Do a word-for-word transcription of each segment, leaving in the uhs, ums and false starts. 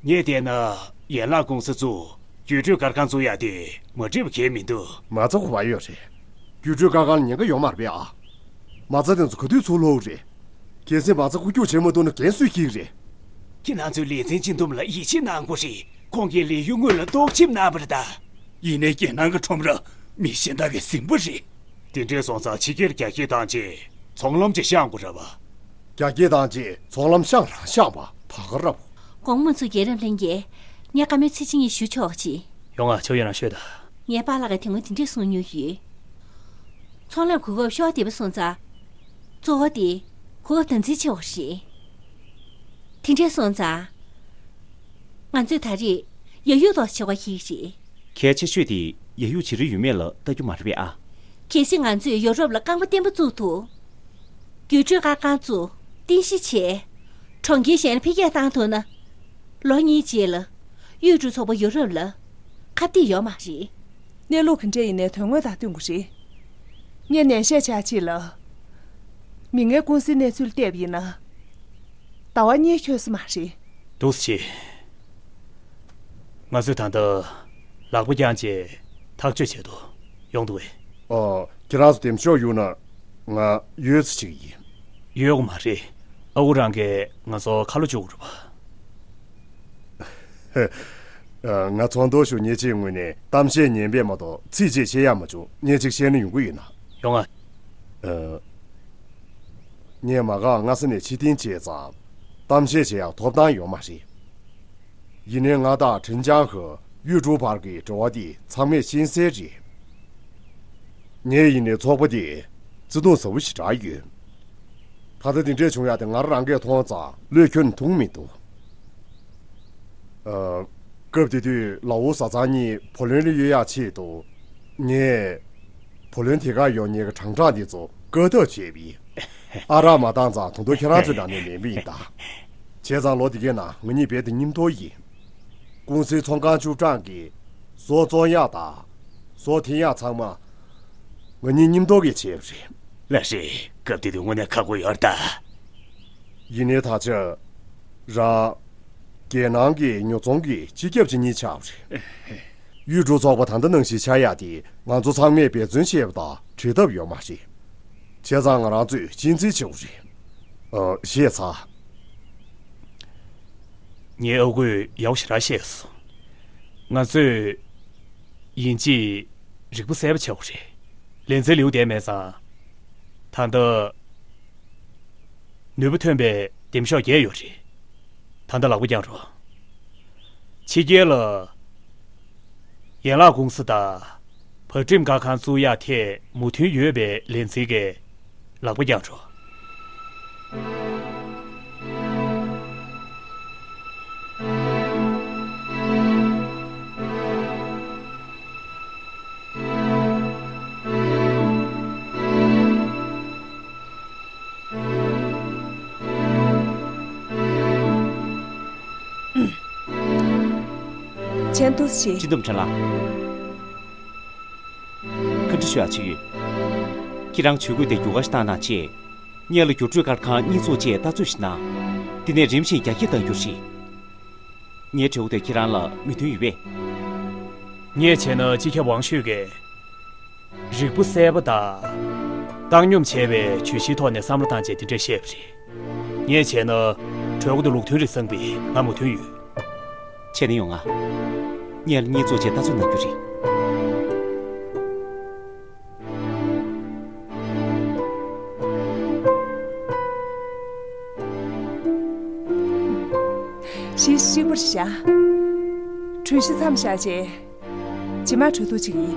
ངས་བལྟས་ན་ཡན་ལག་ཀུང་སི་བཙུགས། རྒྱུགས་སྤྲོད་སྒར་ཁང་བཙུགས་ཡག་དེ་མ་འགྲིག་པ་གང་ཡང་མི་འདུག་མ་རྩ་ཁོ་བ་ཡོད་རེད། རྒྱུགས་སྤྲོད་སྒར་ཁང་ལ་ཉེན་ཁ་ཡོད་མ་རེད་པས་ཨ། མ་རྩ་དེ་ཚོ་ག་དུས་ཚུར་ལོག་རེད། གལ་སྲིད་མ་རྩ་ཁོ་རྒྱུགས་བྱེད་མ་ཐུབ་ན་འགན་སུས་འཁྱེར་རེད། ཁྱེད་རང་ཚོས་ལས་ཚན་སྤྱི་འདོམས་ལ་ཡིད་ཆེས་གནང་དགོས་རེད། ཁོང་གིས་ལས་ཡུན་སྔོན་ལ་རྟོག་ཞིབ་གནང་བ་རེད་ད། ཡིན་ནའི་རྒྱལ་ནང་གི་ཁྲོམ་ར་མི་གཞན་དག་གིས་ཟིན་པ་རེད། དེ་འདྲས་སོང་ཙང་ཕྱི་རྒྱལ་རྒྱ་སྐྱེད་བཏང་རྗེས་ཚོང་ལམ་ཅིག་བཤང་དགོས་རེད་པ། རྒྱ་སྐྱེད་བཏང་རྗེས་ཚོང་ལམ་བཤང་རང་བཤང་བ་ཕ་ག་རབ། གོང་མ་ཚོ་རྒྱལ་རབས་ལྷན་རྒྱས། ངས་བཀའ་མོལ་ཚིག་གཅིག་གཉིས་ཞུ་ཆོག་ཅིག་ཡོང་ང་ཆོག་ཡོད་ན་ཤོད་ད། ངའི་པཱ་ལགས་ཀྱིས་དེ་སྔོན་དེ་འདྲས་གསུང་མྱོང་ཡོད། ཚོང་ལས་གོ་སྐབས་ཤོར་བསྡད་པ་སོང་ཙང་། གཙོ་བོ་དེ་གོ་སྐབས་དམ་འཛིན་ཆེ་བ་རེད། དེ་འདྲས་སོང་ཙང་། ང་ཚོས་ད་རེས་ཡ་ཡུ་ཐོག་བྱེད་དགོས་ཀྱི་རེད། གལ་ཆེ་ཤོས་དེ་ཡ་ཡུ་བྱེད་རིན་ཡོད་མེད་ལ་ལྟ་རྒྱུ་མ་རེད་པས་ཨ། གལ་སྲིད་ང་ཚོས་ཡོ་རོབ་ལ་རྐང་པ་བརྟན་པོ་བཙུགས་ཐུབ། རྒྱུགས་སྤྲོད་སྒར་ཁང་བཙུགས། རྟེན་གཞི་བྱས། གྲོང་ཁྱེར་གཞན་ལ་འཕེལ་རྒྱས་བཏང་ཐུབ་ན། ལོ་གཉིས་རྗེས་ལ། ཡུལ་གྲུ་ཚོགས་པ་ཡོ་རོབ་ལ། ཁ་གཏད་ཡོད་མ་རེད། གནས་ལུགས་ག་འདྲ་ཡིན་ནའི་དོན་དངོས་དང་བསྟུན་དགོས་རེད། ངས་ནན་བཤད་བྱ་ཆེད་ལ། མི་ངན་ཀུང་སིའི་གནས་ཚུལ་བལྟས་པ་ཡིན་ན། ཟླ་བ་གཉིས་འཁྱོལ་ས་མ་རེད། འདུག་སེ་བྱེད། ང་ཚོས་ད་ལྟ་ལག་པ་བརྐྱངས་བྱས་ཐག་གཅོད་བྱེད་དོ། ཡོང་འདུག་བས། ཨོ། ཁྱེད་རང་ཚོ་འདེམས་ཤོག་གཡུག་ན་ང་ཡོད་ཚོད་ཅིག་ཡིན། ཡོད་དགོས་མ་རེད། ཨ་ཁུ་རང་གིས་ང་ཚོ་ཁ་ལོ་བཅུག་དགོས་རེད་པ། ཨ། ང་ཚོགས་འདུར་ཞུགས་མཁན་ཚོའི་ངོས་ནས་གཏམ་བཤད་ཉན་པས་མ་གཏོགས་ཚིག་གཅིག་བཤད་ཡག་མ་བྱུང་། ངས་གཅིག་བཤད་ན་ཡོང་གི་ཡོད་ན། ཡོང་ང་། ཨ། ངས་མ་འགག་སྔ་ས་ནས་ཕྱིར་འཐེན་བྱས་ཙང་གཏམ་བཤད་བྱེད་ཡག་ཐོབ་ཐང་ཡོད་མ་རེད། ཡིན་ནའི་ང་དང་ཁྲིན་ཅང་ཧེ་ཡུས་ཀྲུའུ་བར་གྱི་འབྲེལ་བ་དེ་ཚང་མས་ཤེས་གསལ་རེད། ངས་ཡིན་ནའི་ཚོགས་པ་དེ་བརྩེ་དུང་ཟབ་པོ་ཞེ་དྲག་ཡོད། ད་ལྟ་འདི་འདྲས་བྱུང་ཡག་དེ་ང་རང་གིས་མཐོང་ཙང་བློས་འཁྱོལ་ནས་ཐུག་མི་འདུག་ཨ། སྐབས་དེ་དུས་ལའོ་བཟའ་ཚང་གཉིས་བུ་ལོན་ལ་གཡོལ་ཡག་ཆེད་དུ། ངས་བུ་ལོན་དེ་གར་ཡོང་མཁན་གྱི་དྲང་ཐག་འདི་ཚོ་བཀག་ཐབས་བྱས་པས། ཨ་རག་མ་བཏང་ཙང་ད་དུང་ཁྱེད་རང་ཚོའི་ནང་ནས་ལེན་པ་ཡིན་ད། བྱས་ཙང་ལོ་འདི་གའི་ནང་ང་གཉིས་རྦད་དེ་མཉམ་དུ་ཡིན། ཀུང་སིའི་ཚོང་ཁང་བཅུ་གྲངས་ཀྱི་བཟོ་བཙོང་ཡག་དང་བཟོ་འཐེན་ཡག་ཚང་མ་ང་གཉིས་མཉམ་དུ་གིས་བྱས་པ་རེད། ལགས་རེད། སྐབས་དེ་དུས་དངོས་གནས་ཁག་པོ་ཡོད་རེད་ད། ཡིན་ནའི་ད་ཆ་རང་རྒྱལ་ནང་གི་ཉོ་ཚོང་གི་སྤྱི་ཁྱབ་ཅིག་གཉིས་ཆགས་པ་རེད། ཡུས་ཀྲུའུ་ཚོགས་པ་ད་ལྟ་ནང་བཞིན་ཆགས་ཡག་དེ་ང་ཚོ་ཚང་མས་འབད་བརྩོན་བྱས་པ་དང་འབྲལ་ཐབས་ཡོད་མ་རེད། བྱས་ཙང་ང་རང་ཚོས་གཅེས་འཛིན་བྱེད་དགོས་རེད། ཨ། ཤེས་ཚར། ངའི་ཨ་ཁུས་ཡག་པོ་ཞེ་དྲག་བཤད་སོང་། ང་ཚོས་ཡིན་གཅིག་རིག་པ་གསལ་པོ་བྱེད་དགོས་རེད། ལས་འཛིན་ལིའུ་བསྡད་མེད་ཙང་། ད་ལྟ་ནུས་པ་ཐོན་པའི་འདེམས་ཤོག་བརྒྱད་ཡོད་རེད། ད་ལྟ་ལག་པ་བརྐྱངས་རོགས། ཕྱི་རྒྱལ་ལ་ཡན་ལག་ཀུང་སི་དང་བག་ཁྲིམས་སྒར་ཁང་བཙུགས་ཡག་ཐད་མོས་མཐུན་ཡོད་པའི་ལས་འཛིན་གྱིས་ལག་པ་བརྐྱངས་རོགས། ཆན་ཏུ་ཞི། སྤྱི་འདོམས་ཁྲ་ལགས། བཀའ་འདྲི་ཞུ་ཡག་ཅིག་ཡོད། ཁྱེད་རང་ཇུས་འགོད་དེ་རྒྱུགས་སྐར་ཞིག་བཏང་གནང་བྱས། སྔོན་ལ་རྒྱུགས་སྤྲོད་སྒར་ཁང་གཉིས་བཙུགས་བྱས་ལྟ་ཚོད་ཞིག་གནང་། དེ་ནས་རིམ་བཞིན་རྒྱ་སྐྱེད་གཏང་རྒྱུ་རེད། ངའི་དྲི་བ་དེ་ཁྱེད་རང་ལ་མོས་མཐུན་ཡོད་པས། ངས་བྱས་ན་སྤྱི་ཁྱབ་ཝང་ཤུས་ཀྱིས་རིག་པ་གསལ་པོ་དང་བཏང་སྙོམས་བྱས་པའི་བརྗོད་གཞིའི་ཐོག་ནས་བསམ་བློ་བཏང་བྱས་དེ་འདྲས་བཤད་པ་རེད། ངས་བྱས་ན་གྲོས་འགོ་དེ་ལུགས་མཐུན་རེད་བསམ་པས་ང་མོས་མཐུན་ཡོད། བྱས་ན་ཡོང་ང་། སྔོན་ལ་གཉིས་བཙུགས་བྱས་ལྟ་ཚོད་གནང་རྒྱུ་རེད། གཞི་ཧྲིལ་པོར་བཞག་གྲོས་གཞི་མཚམས་བཞག་རྗེས། རྗེས་མ་གྲོས་བསྡུར་བྱེད་ཀྱི་ཡིན།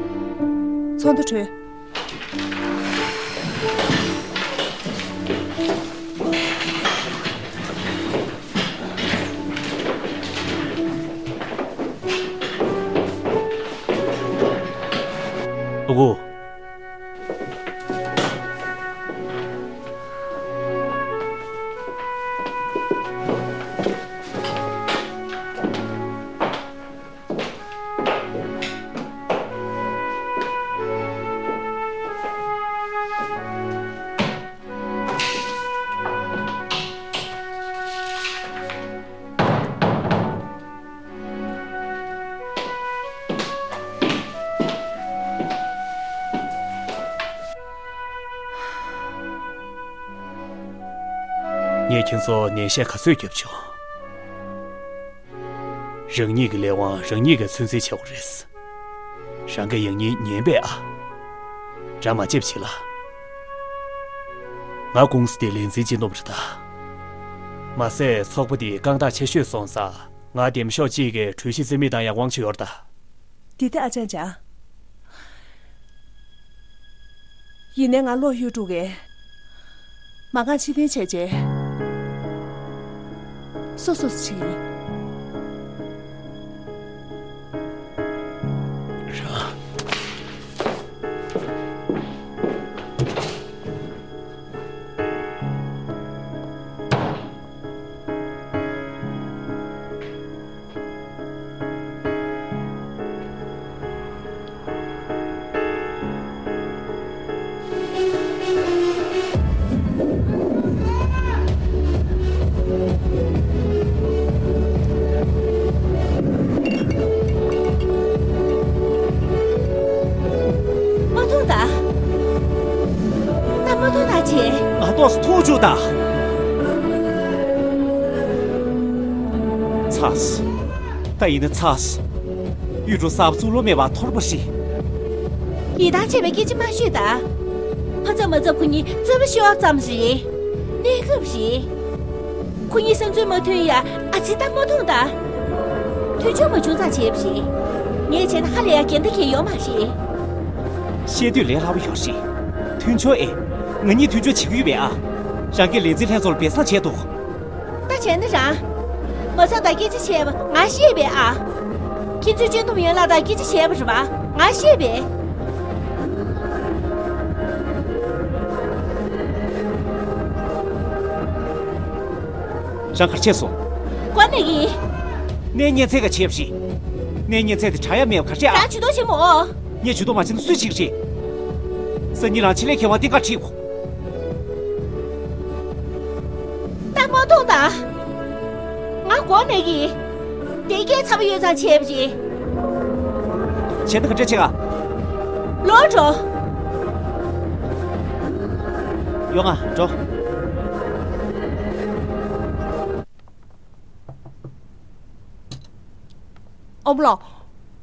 ཚོགས་འདུ་གྲོལ། ཨ་ཁུ། ཁྱེད་ཚོ་ནན་བཤད་ག་ཚོད་བརྒྱབ་བྱུང་། རང་ཉིད་ཀྱི་ལས་དབང་རང་ཉིད་ཀྱིས་ཚོད་འཛིན་བྱེད་དགོས་རེད། རང་གིས་ཡང་སྙིང་ཉན་པས་ཨ། རང་མ་ལྕེབ་བྱེད་ལ། ང་ཀུང་སི་དེ་ལས་འཛིན་སྤྱི་འདོམས་རེད་ད། མ་ཟད་ཚོགས་པ་འདི་རྐང་ཐག་ཆེ་ཤོས་སོང་ཙང་ང་འདེམས་ཤོག་གཅིག་གིས་གྲོས་གཞི་རྩིས་མེད་བཏང་ཡག་དབང་ཆ་ཡོད་རེད་ད། དེ་དེ་ཨ་ཅག་ཅག་ཡིན་ནའི་ང་བློ་ཡུལ་དཀྲུག་གས། མ་རྐང་ཕྱིར་འཐེན་བྱས་རྗེས། སོ་སོ་སུ་ཆེ་ཡིན། རང་། མ་ཐུག་ད། ད་མ་ཐུག་ད་ཅི། ང་ཏོག་ཙམ་ཐུག་བཅུག་ད། ཚ་སོང་། ད་ཡིན་ན་ཚ་སོང་། གཡུ་འབྲུག་གསར་པ་བཙུགས་ལོང་མེད་པ་འཐོར་པ་རེད། ཡིན་ཐང་ཆད་པའི་སྐད་ཆ་མ་ཤོད་ད། ཕ་ཚབ་མ་ཚབ་ཁོ་གཉིས་རྩོད་པ་ཤོར་བ་ཙམ་རེད། གནས་སྐབས་རེད། ཁོ་གཉིས་བསམ་ཚུལ་མ་མཐུན་ཡ། ཨ་ཙི་ད་མ་མཐོང་ད། མཐུན་ཕྱོགས་མ་བྱུང་ཙང་བྱས་པ་རེད། ངས་བྱས་ན་ཧ་ལས་ཡ་འགལ་ཟླ་གང་ཡོད་མ་རེད། བཤད་དུས་ལས་སླ་པོ་ཡོད་རེད། མཐུན་ཕྱོགས་ཨེ། ང་གཉིས་མཐུན་ཕྱོགས་བྱེད་ཀྱི་ཡོད་པས་ཨ། རང་གིས་ལས་འཛིན་ལྷན་ཚོགས་ལ་སྦས་གསང་བྱས་འདུག་ད་བྱས་ན་རང་། མ་ཚང་དང་སྐད་ཆ་བཤད་པ་ང་ཤེས་པས་ཨ། ཁྱེད་ཚོས་སྤྱི་འདོམས་ཡན་ལག་དང་སྐད་ཆ་བཤད་པ་རེད་པ་ང་ཤེས་པས། རང་གར་ཆས་སོང་། གོ་ནས་ཡིན། གནས་ཉེན་ཚད་ཀ་བྱས་པ་ཞིག་གནས་ཉེན་ཚད་དེ་དྲག་ཡ་མེད་པ་གར་ཆས་ཨ། རང་ཇུས་གཏོགས་བྱེད་མོ། ངས་ཇུས་གཏོགས་མ་བྱས་ན་སུས་བྱེད་ཀྱི་རེད། སང་ཉིན་རང་ཆེད་ལས་མཁས་དབང་སྟེང་ཀ་ཁྲིད་དགོས། ད་མ་གཏོང་ད། ང་གོ་ནས་ཡིན། དེ་སྐད་ཚ་པོ་ཡོད་ཙང་བྱས་པ་རེད། བྱས་ན་ག་འདྲ་བྱེད་ག་ལོག་འགྲོ། ཡོང་ང་འགྲོ། ཨོ་མོ་ལགས།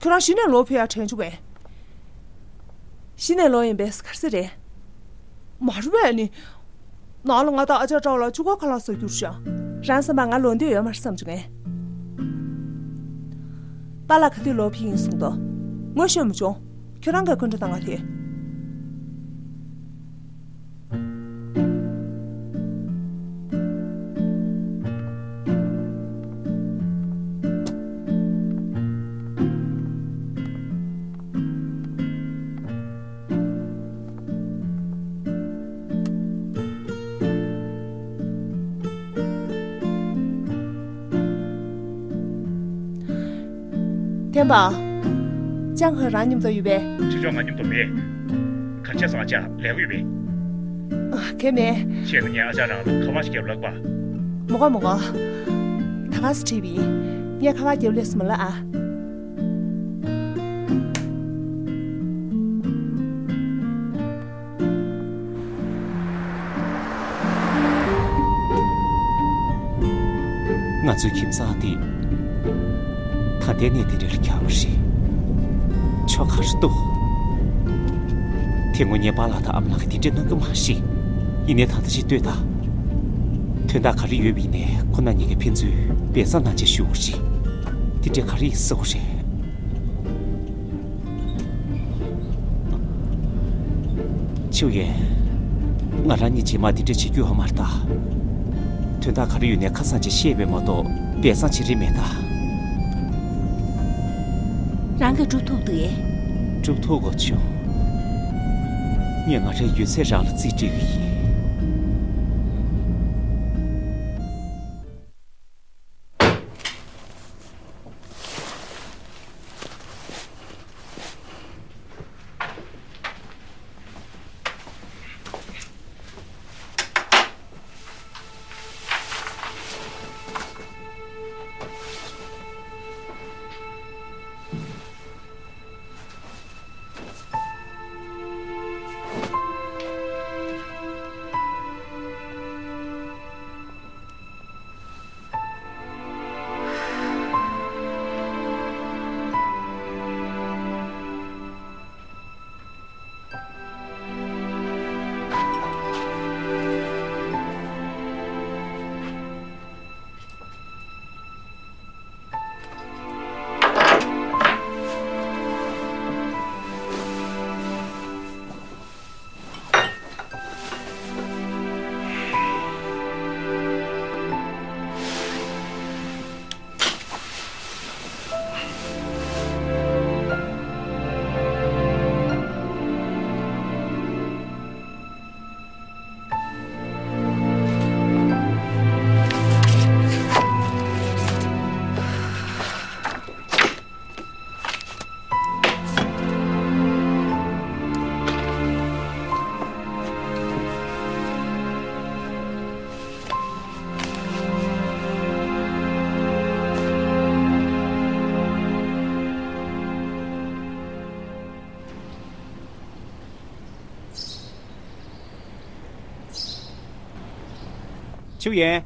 ཁྱོད་རང་གཞི་ནས་ལོག་ཕེབས་ཡ་དྲན་བྱུང་བས། གཞི་ནས་ལོག་ཡིན་པས་ག་རེ་ཟེར་རེད། མ་རེད་པས་ནི། ནང་ལ་ང་དང་ཨ་ཅག་འདྲ་བ་ལ་ཆུ་ཁོལ་ཁ་ལག་ཟ་རྒྱུ་རེད་ཤག་རང་བསམ་པ་ང་ལོག་འདོད་ཡོད་མ་རེད་བསམ་བྱུང་ངས། པཱ་ལགས་ག་དུས་ལོག་ཕེབས་ཡིན་གསུངས་འདུག་ངོ་ཤེས་མི་བྱུང་། ཁྱོད་རང་གིས་སྐུ་མགྲོན་གཏོང་ག་དེ། ཐེན་པ། ཅང་ཧོས་རང་མཉམ་དུ་ཡོད་པས། ཁྲི་ཆོག་ང་མཉམ་དུ་མེད། གར་ཆས་སོང་ཨ་ཅག་ལས་ཀ་ཡོད་པས། ཨ། གལ་མེད། བྱས་ན་ངས་ཨ་ཅག་རང་ལ་ཁ་པར་ཞིག་བརྒྱབ་ལབ་པ། མི་དགོས་མི་དགོས། ད་ག་སེ་བྲིས་པ་ཡིན། ངས་ཁ་པར་བརྒྱབ་ལས་སུ་མི་ལ་ཨ། ང་ཚོའི་ཁྱིམ་ཚང་འདི་ད་ལྟའི་གནས་འདི་འདྲ་ལ་གྱར་བ་རེད། ཆོ་ག་རེད་འདུག་དེ་སྔོན་ངའི་པཱ་ལགས་དང་ཨ་མ་ལགས་ཀྱིས་དེ་འདྲ་གནང་གི་མ་རེད། ཡིན་ནའི་ད་ལྟ་ཅིག་ལྟོས་དང་། དོན་དག་ག་རེ་ཡོད་པ་ཡིན་ནའི་ཁོ་རང་གཉིས་ཀྱིས་ཕན་ཚུན་སྦས་གསང་གནང་བྱས་ཞུ་དགོས་རེད། དེ་འདྲ་ག་རེ་ཡིན་ཟེར་དགོས་རེད། ཆིའུ་ཡན། ང་རང་གཉིས་རྗེས་མ་འདི་འདྲ་བྱེད་རྒྱུ་ཡོད་མ་རེད་ད། དོན་དག་ག་རེ་ཡོད་ནའི་ཁ་སང་ཅིག་བཤད་པས་མ་གཏོགས་སྦས་གསང་བྱེད་རིན་མེད་ད། རང་གིས་སྒྲུབ་ཐུབ་འདུག་ཨེ། སྒྲུབ་ཐུབ་དགོས་བྱུང་། ངས་ང་རའི་ཡོད་ཚད་རང་ལ་རྩིས་སྤྲད་ཀྱི་ཡིན། ཆུ་ཡན།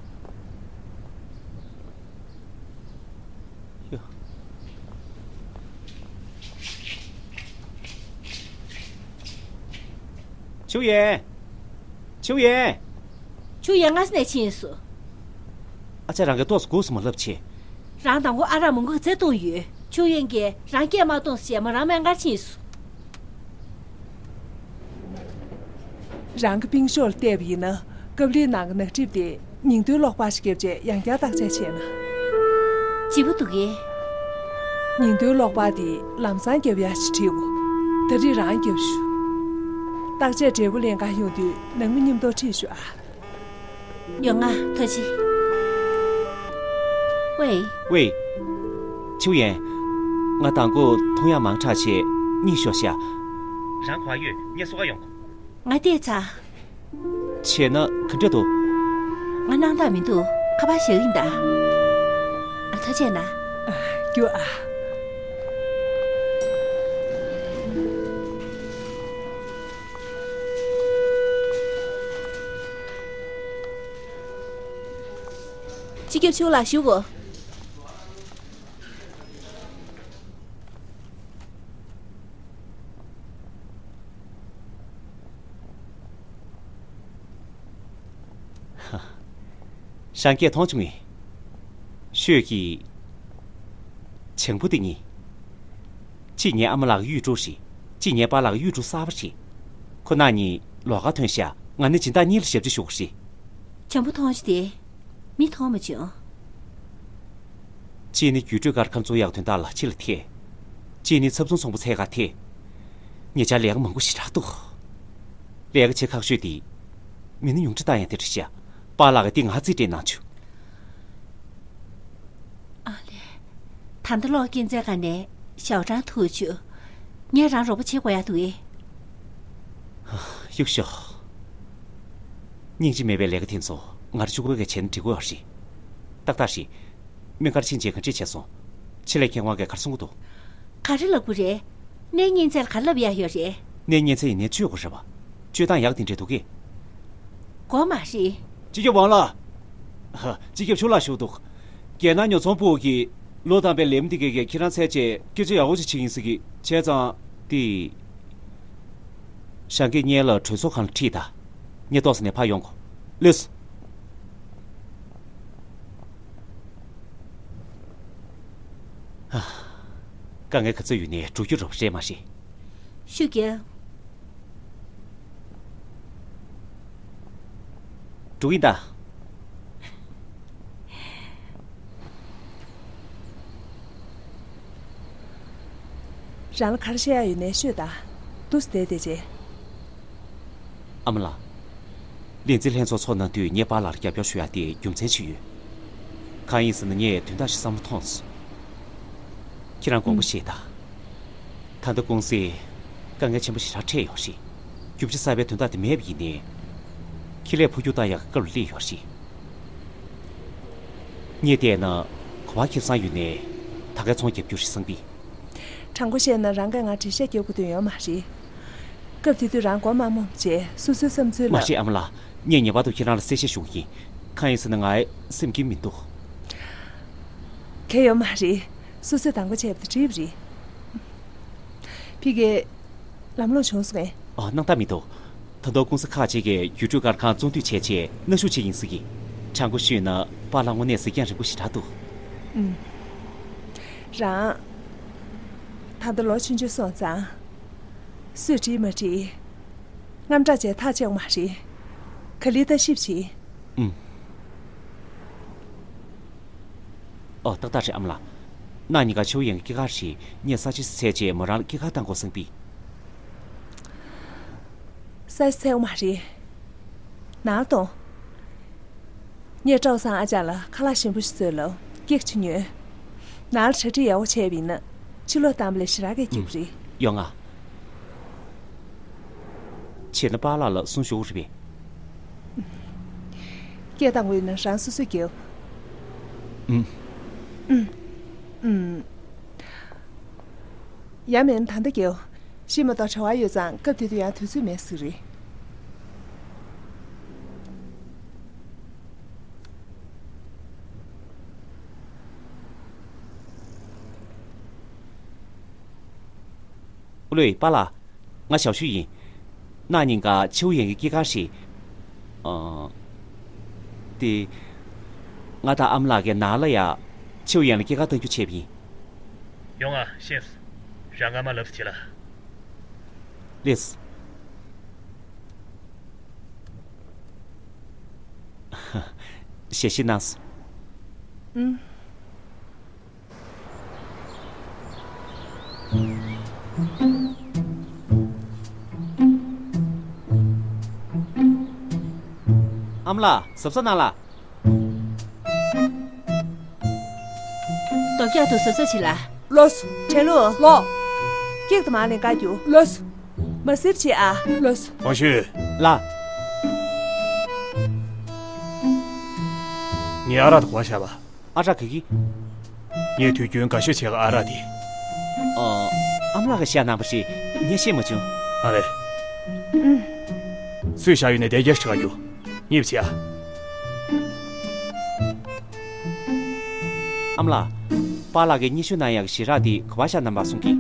ཆུ་ཡན། ཆུ་ཡན། ཆུ་ཡན་སྔ་ས་ནས་ཕྱིན་སོང་། ཨ་ཅག་རང་གི་ཏོག་ཙམ་སྒུགས་སུ་མ་ལབ་ཆེ། རང་དང་པོ་ཨ་རག་མང་པོ་རྩེ་བཏུང་ཡོད། ཆུ་ཡན་གྱིས་རང་སྐད་མ་གཏོང་ཟེར་མོ་རང་སྨན་ཁང་ཕྱིན་སོང་། རང་གི་པིང་ཤོག་ལ་བལྟས་པ་ཡིན་ན་ཀབ་ལིའི་ནང་གི་ནག་ཁྲིབ་དེ་ཉིང་རྡུལ་གློག་པར་ཞིག་བརྒྱབ་རྗེས་ཡང་བསྐྱར་བརྟག་དཔྱད་བྱས་ན། ལྗིད་པོ་འདུག་གས། ཉིང་རྡུལ་གློག་པར་དེ་ལམ་སང་བརྒྱབ་ཡག་ཞིག་བྲིས་འོ། ད་རེས་རང་བརྒྱབ་ཤོག། བརྟག་དཔྱད་འབྲས་བུ་ལེན་ག་ཡོང་དུས་ནང་མི་མཉམ་དུ་ཁྲིད་ཤོག་ཨ། ཡོང་ང་ཐུགས་རྗེ་ཆེ། ཝེ། ཝེ། ཆུ་ཡན། ང་དང་པོ་མཐོང་ཡག་མང་དྲགས་བྱས་གཉིད་ཤོར་ཤག། རང་ག་པར་ཡོད། ངས་གསོ་ག་ཡོང་གོ། ང་བལྟས་ཚར། བྱས་ན་ག་འདྲ་འདུག། ང་སྣང་དག་མི་འདུག། ཁ་པར་བཞག་ཡིན་ད། ཨ། ཐུགས་རྗེ་གནང་། རྒྱུགས་ཨ། སྤྱི་ཁྱབ་ཆུ་ལགས་བཞུགས་གོ། ཧ། ཧ། རང་སྐད་མཐོང་བྱུང་ངས། ཤོད་ཀྱི། བྱང་བུ་དེ་གཉིས། གཅིག་ངའི་ཨ་མ་ལགས་གཡུ་འབྲུག་རེད། གཅིག་ངའི་པཱ་ལགས་གཡུ་འབྲུག་གསར་པ་རེད། ཁོ་རྣམ་གཉིས་ལོགས་ཀ་ཐོན་ཤག། ང་ནི་སྦྱིན་བདག་གཉིས་ལ་ཞབས་ཕྱི་ཞུ་གི་རེད། བྱང་བུ་མཐོང་རྒྱུ་དེ། མི་མཐོང་མ་བྱུང་། གཅིག་ནི་རྒྱུད་སྤྲོད་སྒར་ཁང་བཙུགས་ཡག་དོན་དག་ལ་ཕྱི་ལ་ཐད། གཅིག་ནི་ཚབ་ཚུང་ཚོང་པ་འཚོལ་གར་ཐད། ཉེ་ཆར་ལས་ཀ་མང་པོ་ཞེ་དྲག་འདུག། ལས་ཀ་བྱེད་ཁག་ཤོས་དེ། མི་སྣ་ཉུང་འཕྲི་བཏང་ཡག་དེ་རེད་ཤག། པཱ་ལགས་ཀྱིས་འདི་ང་རྩིས་སྤྲད་གནང་བྱུང་། ཨ་ལས། ད་ལྟ་གློག་སྐྱེལ་མཛད་ཁང་ནས་ཞའོ་ཀྲང་ཐུག་བྱུང་། ངས་རང་རོགས་པ་བྱེད་དགོས་ཡག་འདུག་གས། ཧ། གཡུག་ཞོག། སྙིང་རྗེ་མེད་པའི་ལས་ཀ་དེ་ཚོ་ང་རང་གཅིག་པོ་གིས་བྱས་ན་འགྲིག་གི་ཡོད་རེད། ཏག་ཏག་རེད། སྨན་ཁང་ཕྱིན་རྗེས་ག་འདྲས་བྱས་སོང་། ཕྱི་ལས་མཁས་དབང་གིས་ག་རེ་གསུང་གི་འདུག། ག་རེ་ལབ་དགོས་རེད། ནད་རྙིང་ཚད་ལ་ག་རེ་ལབ་ཡག་ཡོད་རེད། ནད་རྙིང་ཚད་ཡིན་ནའི་བཅོས་དགོས་རེད་པ། བཅོས་སྟངས་ཡག་དེ་འདྲས་འདུག་གས། དགོས་མ་རེད། སྤྱི་ཁྱབ་ཝང་ལགས། ཧ། སྤྱི་ཁྱབ་ཆུ་ལགས་བཞུགས་འདུག། རྒྱལ་ནང་ཉོ་ཚོང་པུའུ་གིས་ལོ་དང་པོའི་ལས་མི་དེ་གས་ཀྱིས་ཁྱེད་རང་འཚོལ་བྱས་སྐད་ཆ་ཡག་པོ་ཞིག་བྱེད་ཀྱི་ཡིན་ཟེར་གི། བྱས་ཙང་། དེ། ཧྲང་གི་སྔོན་ལ་གྲོས་ཚོགས་ཁང་ལ་ཁྲིད་དང་། ངས་ཏོག་ཙམ་ནས་ཕར་ཡོང་གོ། ལགས་སོ། ཧ། དཀའ་ངལ་ག་ཚོད་ཡོད་ནའི་སྒྲུབ་རྒྱུ་རེད་པ། རེད་མ་རེད། ཤུགས་རྒྱབ། འགྲོ་གི་ཡིན་ད། རང་ལ་ག་རེ་བཤད་ཡག་ཡོད་ནའི་ཤོད་དང་། འདུག་སེ་བསྡད་བསྡད་བྱས། ཨ་མ་ལགས། ལས་འཛིན་ལྷན་ཚོགས་ཚོགས་གནང་དུས་ངས་པཱ་ལགས་ལ་རྒྱབ་སྐྱོར་ཞུ་ཡག་དེ་རྒྱུ་མཚན་ཅིག་ཡོད། གང་ཡིན་ཟེར་ན་ངས་དོན་དག་ཞིག་བསམ་བློ་ཐོངས་སོང་། ཁྱེད་རང་དགོངས་པ་བཞེས་དང་། ད་ལྟ་ཀུང་སི་དཀའ་ངལ་ཆེན་པོ་ཞེ་དྲག་འཕྲད་ཡོད་རེད། རྒྱུ་ཆ་གསར་པའི་དོན་དག་དེ་མེད་པ་ཡིན་ནའི། ཁེ་ལས་འཕོ་འགྱུར་བཏང་ཡག་གི་སྐབས་ལ་སླེབས་ཡོད་རེད། ངས་བལྟས་ན་གོ་བ་ཁེ་བཟང་ཡོད་ནའི་ད་གའི་ཚོང་རྒྱབ་རྒྱུ་རེད་བསམ་གི། དྲང་པོ་བཤད་ན་རང་གིས་ང་འགྲེལ་བཤད་རྒྱག་དགོས་དོན་ཡོད་མ་རེད། སྐབས་དེ་དུས་རང་མགོ་མ་རྨོངས་བྱས་སོ་སོའི་བསམ་ཚུལ་ལ། མ་རེད་ཨ་མ་ལགས། ངས་ངེས་པར་དུ་ཁྱེད་རང་ལ་གསལ་བཤད་ཞུ་གི་ཡིན། གང་ཡིན་ཟེར་ན་ང་སེམས་འགུལ་མི་འདུག། གལ་ཡོད་མ་རེད། སོ་སོས་དང་པོ་བྱས་པ་དེ་འགྲིག་པ་རེད། ཕ་གི། ལམ་ལྷོང་བྱུང་སོང་ངས། ཨ། སྣང་དག་མི་འདུག། ད་དུང་ཀུང་སི་ཁག་ཅིག་གིས་རྒྱུད་སྤྲོད་སྒར་ཁང་བཙོང་འདོད་བྱས་རྗེས་མནར་གཅོད་བྱེད་ཀྱི་ཡིན་ཟེར་གི། དྲང་པོ་ཞུས་ན་པཱ་ལགས་དངོས་གནས་གཟིགས་རྒྱང་རིང་པོ་ཞེ་དྲག་འདུག། ཨུམ། རང་། ད་ལྟ་ལོ་ཆུང་ཆུང་སོང་ཙང་། སུས་འགྲིག་མ་འགྲིག། དངངས་སྐྲག་བྱས་ཐག་བཅད་དགོས་མ་རེད། ག་ལེར་ལྟ་ཞིབ་བྱེད། ཨུམ། ཨོ། ཏག་ཏག་རེད་ཨ་མ་ལགས། ནང་གཉིས་ཀ་ཆུ་ཡང་གི་སྐྱེས་སྐར་རེད། ངས་ས་ཆ་ཞིག་འཚོལ་རྗེས་མོ་རང་ལ་སྐྱེས་སྐར་བཏང་དགོས་བསམ་པས། ས་ཆ་འཚོལ་དགོས་མ་རེད། ནང་ལ་གཏོང་། ངས་ཀྲོའུ་སང་ཨ་ཅག་ལ་ཁ་ལག་ཞིམ་པོ་ཞིག་བཟོས་ལ་ཀེག་ཅིག་ཉོས། ནང་ལ་གྲ་སྒྲིག་ཡག་པོ་བྱས་པ་ཡིན་ན་ཕྱི་ལོགས་བཏང་བ་ལས་ཞེ་དྲག་གི་སྐྱིད་པོ་རེད། ཡོང་ང་། བྱས་ན་པཱ་ལགས་ལ་གསུང་ཞུ་དགོས་རེད་པས། སྐད་བཏང་དགོས་ཡོད་ན་རང་སོ་སོས་རྒྱོབ། ཨུམ། ཨུམ། ཨུམ། ཡང་མིན་ད་ལྟ་རྒྱོབ། ཤི་མ་གཏོགས་བྲེལ་བ་ཡོད་ཙང་སྐབས་དེ་དུས་ཡང་དུས་ཚོད་མེད་ཟིག་རེད། ཀུ་ལོས། པཱ་ལགས། ང་ཞའོ་ཞུ་ཡིན། གནངས་ཉིན་ཀ་ཆིའུ་ཡན་གྱི་སྐྱེས་སྐར་རེད། ཨ། དེ། ང་དང་ཨ་མ་ལགས་ཀྱིས་ནང་ལ་ཡ་ཆིའུ་ཡན་ལ་སྐྱེས་སྐར་གཏོང་རྒྱུ་བྱས་པ་ཡིན། ཡོང་ང་། ཤེས་སོང་། རང་ངར་མ་ལབ་ཟེར་ལ། ལགས་སོ། ཞལ་བཞེས་གནང་སོང་། ཨུམ། ཨ་མ་ལགས། གཟབ་གཟབ་གནང་ལ། རྡོ་བཀྱག་ཏུ་གཟབ་གཟབ་བྱེད་ལ། ལགས་སོ། དྲན་ལུ། ལགས། ཀེག་དང་མར་ལེན་བཀག་རྒྱུ། ལགས་སོ། མར་སིབ་བྱེད་ཨ། ལགས་སོ། ཝང་ཤུས། ལགས། ངའི་ཨ་རག་དེ་ག་པར་བཞག་པ། ཨ་རག་ག་གི། ངས་དུས་རྒྱུན་དགའ་ཤོས་བྱེད་ཀྱི་ཨ་རག་དེ། ཨ། ཨ་མ་ལགས་ཀྱིས་བཞག་གནང་པ་རེད། ངས་ཤེས་མ་བྱུང་། ཨ་ལས། ཨུམ། སུས་བཞག་ཡོད་ན་དེ་རྒྱས་ཤིག་བྱེད་ག་རྒྱུ། གཉིས་པ་བྱེད་ཨ། ཨ་མ་ལགས། པཱ་ལགས་ཀྱིས་སྙན་ཞུ་གནང་ཡག་གི་ཞེ་དྲག་དེ་ག་པར་བཞག་གནང་པ་གསུང་གི།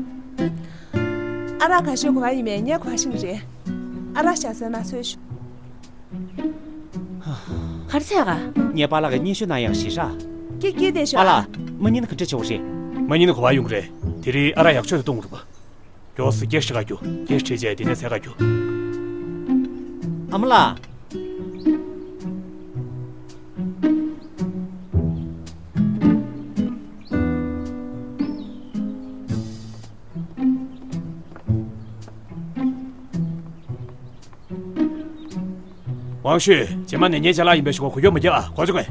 ཨ་རག་དགའ་ཤོས་ག་པར་ཡིན་མིན་ངས་ག་པར་ཤེས་ཀྱི་རེད། ཨ་རག་བཞག་སའི་ནང་འཚོལ་ཤོག། ག་རེ་བྱས་ག། ངའི་པཱ་ལགས་ཀྱིས་སྙན་ཞུ་གནང་ཡག་ཞེ་དྲག། ཀྱེ་ཀྱེ་བསྡད་ཤོག་ཨ། པཱ་ལགས། མ་ཉིན་ག་འདྲ་བྱེད་དགོས་རེད། མ་ཉིན་ག་པར་ཡོང་གི་རེད། དེ་རིང་ཨ་རག་ཡག་ཤོས་དེ་བཏུང་དགོས་རེད་པ། མགྱོགས་སེ་སྐད་ཆ་དྲི་ག་རྒྱུ། སྐད་ཆ་དྲིས་བྱས་དེ་ནས་ཟས་ག་རྒྱུ། ཨ་མ་ལགས། ཝང་ཤུས། རྗེས་མ་ནས་ངའི་ཅ་ལག་ཡིན་པའི་ཞུ་བ་གུ་ཡོད་མི་རྒྱག་ཨ། གོ་ཚོད་གོ།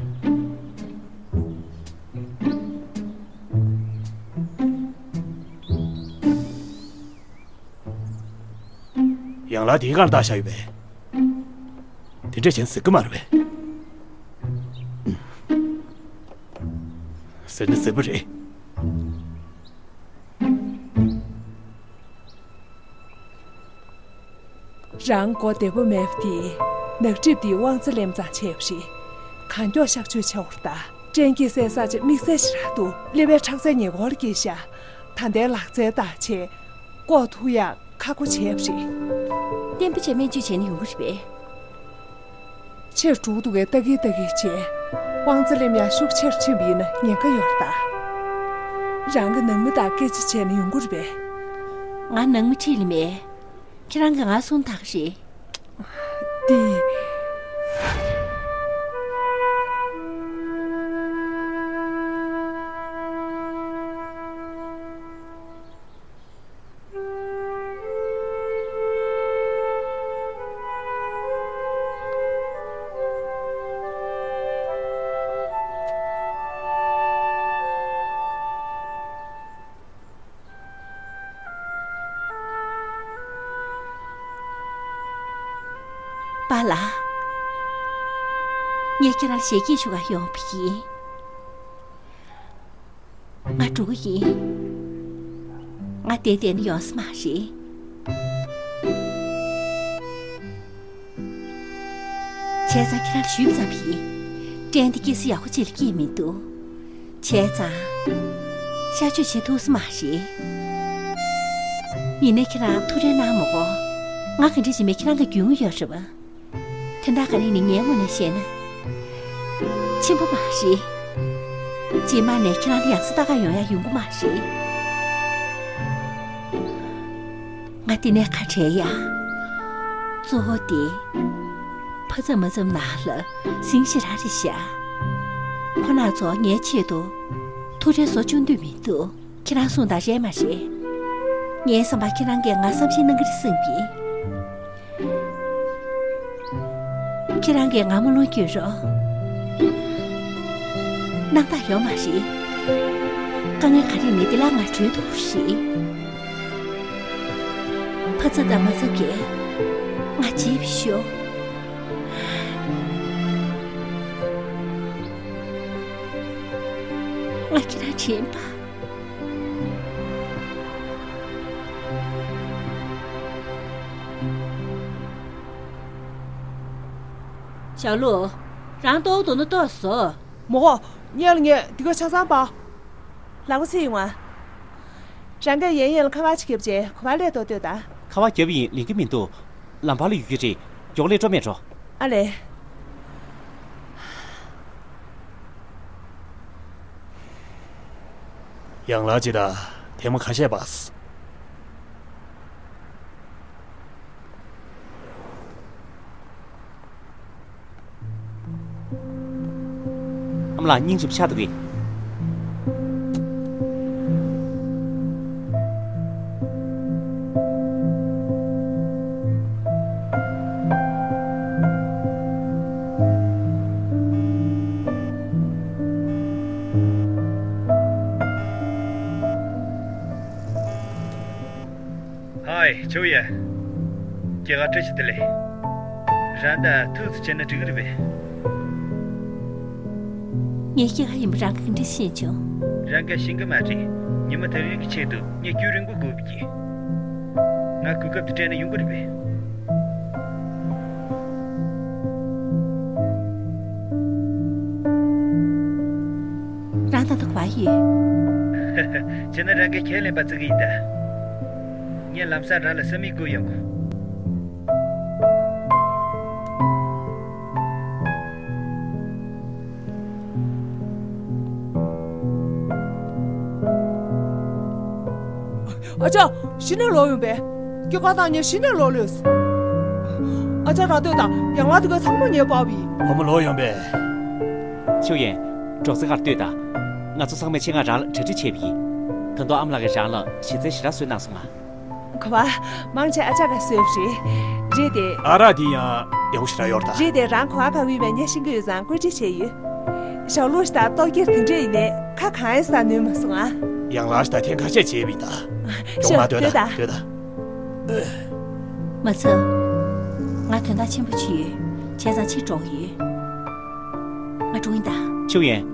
ཡང་ལ་དེའི་སྒང་ལ་བཏགས་བཞག་ཡོད་པས། དེ་འདྲས་བྱས་ན་ཟེར་གི་མ་རེད་པས། ཟེར་ན་ཟེར་བ་རེད། རང་མགོ་བདེ་པོ་མེད་པ་དེས་ནག་གྲིབ་འདིས་དབང་རྩ་ལེན་ཙང་བྱས་པ་རེད། གང་མགྱོགས་གཤག་བཅོས་བྱེད་དགོས་རེད་ད། སྐྲན་གྱི་སེལ་ས་ཅིག་དམིགས་བསལ་ཞིག་རག་འདུག་ཀླད་པའི་ཁྲག་རྩའི་ཉེ་འཁོར་སྐྱེས་ཤག་ད་ལྟའི་ལག་རྩལ་དང་བྱས། ལྐོག་ཐུག་ཡག་ཁག་པོ་བྱས་པ་རེད། བརྟན་པོ་བྱས་སྨན་བཅོས་བྱས་ན་ཡོང་གི་རེད་པས། ཆེར་འགྲོ་འདུག་གས་ལྟ་གིན་ལྟ་གིན་བྱས། དབང་རྩ་ལེན་ཡག་ཤུགས་ཆེར་ཕྱིན་པ་ཡིན་ན་ཉེན་ཁ་ཡོད་རེད་ད། རང་གི་ནང་མི་དང་སྐད་ཆ་བྱས་ན་ཡོང་གི་རེད་པས། ང་ནང་མི་ཁྲིད་ལེ་མེད། ཁྱེད་རང་གིས་ང་སུན་ཐག་རེད། འདི། པཱ་ལགས། ངས་ཁྱེད་རང་ལ་ཞལ་གྱིས་ཞུ་ག་ཡོང་བ་ཡིན། ང་འགྲོ་གི་ཡིན། ང་བསྡད་བསྡད་ན་ཡོང་ས་མ་རེད། བྱས་ཙང་ཁྱེད་རང་ལ་ཞུས་པ་ཙམ་ཡིན། སྐྲན་དེ་སྐྱེ་ས་ཡག་པོ་ཅིག་ལ་སྐྱེས་མི་འདུག་བྱས་ཙང་། གཤག་བཅོས་བྱེད་ཐུབ་ས་མ་རེད། ཡིན་ནའི་ཁྱེད་རང་ཐུགས་ཁྲལ་གནང་མ་དགོས། ང་ག་འདྲ་བྱེད་མིན་ཁྱེད་རང་གིས་རྒྱུས་མངའ་ཡོད་རེད་པ། དོན་དག་ག་རེ་ཡིན་ནའི་ངའི་ངོས་ནས་བཤད་ན། ཆེན་པོ་མ་རེད། རྗེས་མ་ནས་ཁྱེད་རང་ལ་ཡང་སེ་ལྟ་ག་ཡོང་ཡག་ཡོང་གི་མ་རེད། ང་འདི་ནས་ཁ་བྲལ་ཡ། གཙོ་བོ་དེ། ཕ་ཚབ་མ་ཚབ་ནང་ལ་ཟིང་ཞེ་དྲག་རེད་ཤག་ཁོ་རྣམ་ཚོ་ངའི་ཆེད་དུ་ཐུགས་ཁྲལ་བཟོ་བཅུག་འདོད་མི་འདུག་ཁྱེད་རང་གསུངས་དང་རེད་མ་རེད། ངའི་བསམ་པར་ཁྱེད་རང་གིས་ང་བསམ་ཤེས་གནང་གི་རེད་བསམ་གི། ཁྱེད་རང་གིས་ང་རྨོངས་ལོང་སྐྱོན་རོགས། སྣང་དག་ཡོད་མ་རེད། དཀའ་ངལ་ག་རེ་ནས་འདི་ལ་ང་བྲོས་འདུག་རེད། ཕ་ཚབ་དང་མ་ཚབ་ཀྱིས་ང་བརྗེད་པའི་ཤོག་ང་ཁྱེད་རང་དྲན་པ། ཞའོ་ལུའུ། རང་ལྟོགས་འདུག་ན་ལྟོགས་ཟོ། མོ་ཧོ། ཉལ་ལ་ངས་འདི་ག་ཆ་ཚང་པ། ལག་པ་ཚེ་ཡོང་ང་། རང་གིས་ཡན་ཡན་ལ་ཁ་པར་ཅིག་བརྒྱབ་རྗེས་ག་པར་སླེབས་འདུག་ལྟོས་དང་། ཁ་པར་བརྒྱབ་ཡིན། ལེན་གྱི་མི་འདུག་ལམ་བར་ལ་ཡོད་ཀྱི་རེད། མགྱོགས་སླེབས་འགྲོ་མེད་འགྲོ། ཨ་ལས། ཡང་ལགས་ཅི་ད། ཐེངས་མ་ཁ་ཤས་པ། ཨ་མ་ལགས། སྙིང་རྗེ་པོ་ཆགས་འདུག་གས། ཧའི་ཆོས་ཡན། སྐྱེས་སྐར་བཀྲ་ཤིས་བདེ་ལེགས། རང་ད་ཐུགས་སུ་ཆེ་ན་འགྲིག་གི་རེད་པས། ངའི་སྐྱེས་སྐར་ཡིན་པ་རང་གིས་ག་འདྲ་ཤེས་བྱུང་། རང་གིས་ཤེས་ཀྱི་མ་རེད། ཉི་མ་དེ་རིང་གི་ཆེད་དུ་ངས་རྒྱུན་རིང་པོ་སྒུག་པ་ཡིན། ང་གོ་སྐབས་དེ་སྤྲད་ན་ཡོང་གི་རེད་པས། རང་ད་ལྟ་ག་པར་ཡོད། བྱས་ན་རང་གིས་ཁས་ལེན་པ་བརྩི་གི་ཡིན་ད། ངས་ལམ་སང་རང་ལ་ས་མིག་བསྐུར་ཡོང་གོ། ཨ་ཅག་གཞི་ནས་ལོག་ཡོང་པས། སྐྱེས་སྐར་བཏང་ཉིན་གཞི་ནས་ལོག་ལོས། ཨ་ཅག་རང་ལྟོས་དང་། ཡང་ལགས་དེ་ག་ཚང་མ་ངས་པགས་པ་ཡིན། བུ་མོ་ལོག་ཡོང་པས། ཆོས་ཡན། འབྲོག་རྩེ་ཁར་ལྟོས་དང་། ང་ཚོ་ཚང་མས་ཆེད་མངགས་རང་ལ་གྲ་སྒྲིག་བྱས་པ་ཡིན། ད་དུང་ཨ་མ་ལགས་ཀྱིས་རང་ལ་གཞི་རྩའི་ཞལ་ལག་བཟོས་གནང་སོང་ང་། ག་པར། མང་ཆེ་ཨ་ཅག་གིས་བཟོས་པ་རེད། རེད་དེ། ཨ་རག་འདི་ཡང་ཡག་པོ་ཞེ་དྲག་ཡོད་རེད་ད། རེད་དེ། རང་ག་པར་ག་པར་ཡོད་པ་ངས་ཤེས་ཀྱི་ཡོད་ཙང་བཀོད་སྒྲིག་བྱས་ཡོད། ཞའོ་ལུའུ་ཞིག་དང་ལྟོ་སྐྱེལ་དེ་འདྲས་ཡིན་ནའི་ཁ་གང་ཡང་ཟ་ནུས་མ་སོང་ང་། ཡང་ལགས་ཞིག་དང་ཐེངས་ཁ་ཤས་བྱས་པ་ཡིན་ད། མགྱོགས་མ་ཤོག་སྡོད་ད། སྡོད་ད། སྡོད་ད། མ་ཚབ། ང་དོན་དག་ཆེན་པོ་ཅིག་ཡོད། བྱས་ཙང་ཕྱིར་འགྲོ་གི་ཡོད། ང་འགྲོ་ཡིན་ད། ཆོས་ཡན།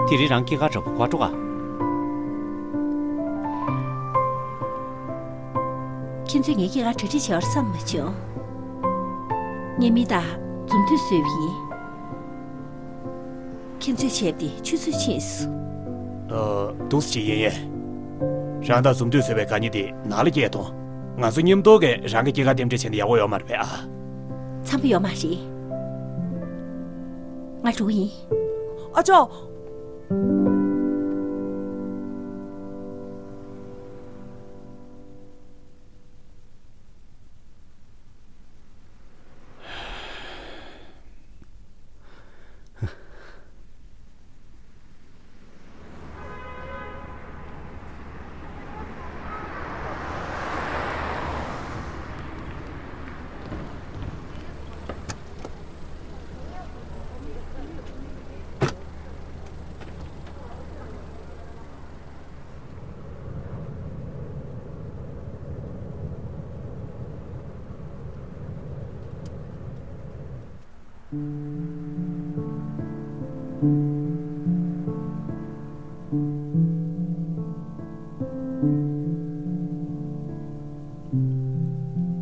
དེ་རིང་རང་སྐྱེས་སྐར་འདྲ་པོ་ག་པར་འགྲོ་ག། ཁྱེད་ཚོས་ངའི་སྐྱེས་སྐར་གྲ་སྒྲིག་བྱས་པར་བསམ་མ་བྱུང་། ངས་མི་དང་འཛུམ་མདངས་བཟོས་པ་ཡིན། ཁྱེད་ཚོས་བྱས་པ་དེ་ཆུད་ཟོས་ཕྱིན་སོང་། ཨ། འདུག་སེ་བྱེད་ཡིན་ཡིན། རང་དང་འཛུམ་མདངས་བཟོས་པའི་དགའ་ཉེ་དེ་ནང་ལ་སྐྱེས་ཐོང་། ང་ཚོ་མཉམ་དུ་གིས་རང་གི་སྐྱེས་སྐར་རྟེན་འབྲེལ་བྱས་ན་ཡག་པོ་ཡོད་མ་རེད་པས་ཨ། འཚམས་པོ་ཡོད་མ་རེད། ང་འགྲོ་གི་ཡིན། ཨ་ཅག་